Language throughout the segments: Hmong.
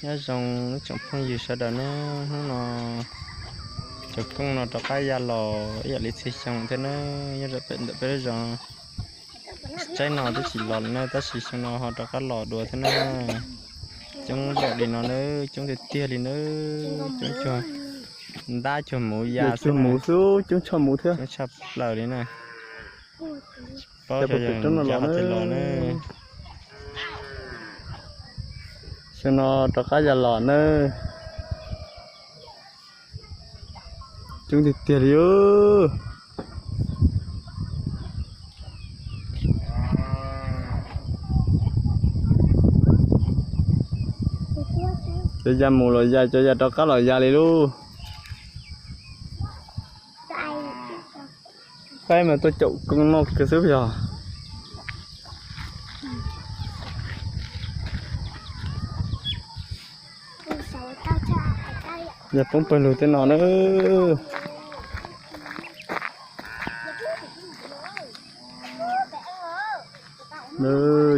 Nyob zoo ib tsoom phooj ywg sawv daws nawb, hnub no cov kooj no rov qab ya los ib yam li txhua xyoo thiab nawb, nyob rau pem ntawm peb lub zos. Tsaib no twb tsis los lawm na, tab sis xyoo no ho rov qab los dua thiab na. Coob zaum li no nawb, coob tiag tiag li nawb, coob cuag ntab cuag muv ya xwb, muv xwb, coob tshaj muv thiab, coob tshaj plaws li na. Tsis paub xyov yog los na. Xyoo no rov qab ya los nawb. Coob tiag tiag li. Cov ya mus los ya, cov ya rov qab los ya li lauj. Qaib mas tuaj caum kooj noj kawg xwb yog. Yog poob pawg lug tej no na.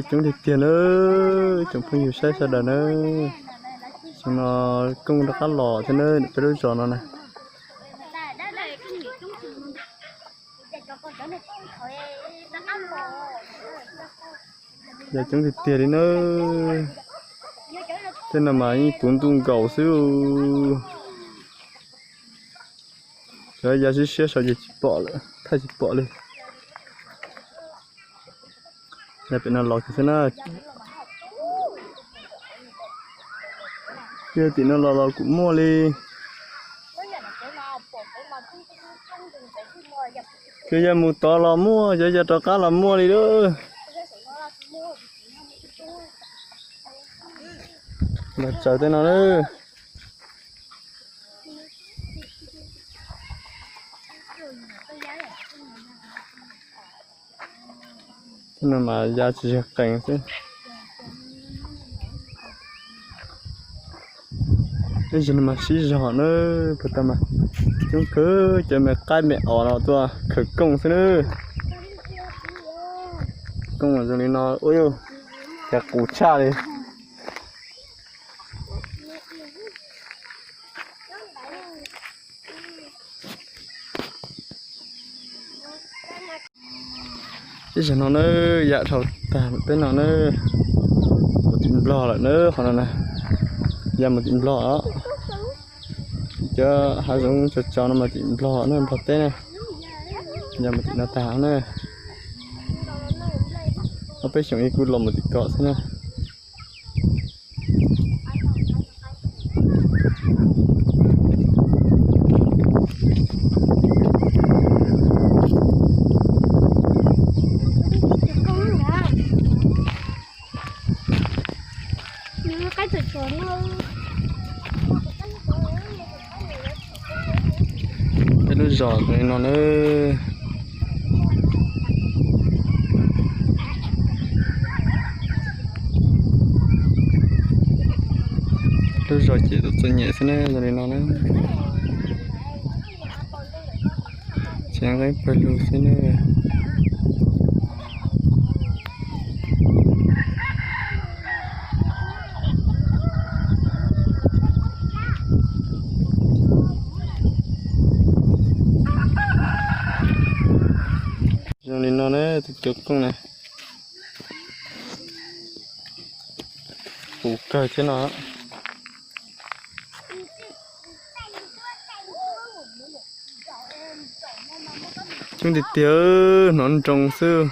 Coob tiag tiag na, tsoom phooj ywg saib sawv daws na. Xyoo no kooj rov qab los thiab na, peb lub zos no na. Yog coob tiag tiag li na. Tej no mas yeej puv ntuj nkaus xwb. Cov ya siab siab saud ces tsis pom lawm, thaij tsis pom li. Yog pem no los kiag xwb na. Yog tim no los los kuj muaj li. Cov ya mus tod los muaj, cov ya rov qab los muaj li lauj. Los tsaws tej no na. Tej no mas ya tsis yog qees xwb. Ib zaug no mas sib zog na, puas tau mas coob kawg, cov me qaib me os no tuaj khawv kooj xwb na. Kooj zoo li no ua cas qus tshaj li. Ib zaug no na, ya dhau tag peb no na, mus tim Nplog lawm na, qhov no na, ya mus tim Nplog os. Cov hav zoov tso tso no mas tim Nplog na, Nplog teb na, ya mus tim no tag na. Ob peb xyoos ib kuj los mus tim ko xwb na. Peb lub zos zoo li no na. Lub zos ces txom txom nyem xwb na, zoo li no na. Tseem qeeb pawg lug xwb na. Zoo li no na, tus cov kooj na, puv kawg thiab no. Coob tiag tiag, hnov nroo xwb.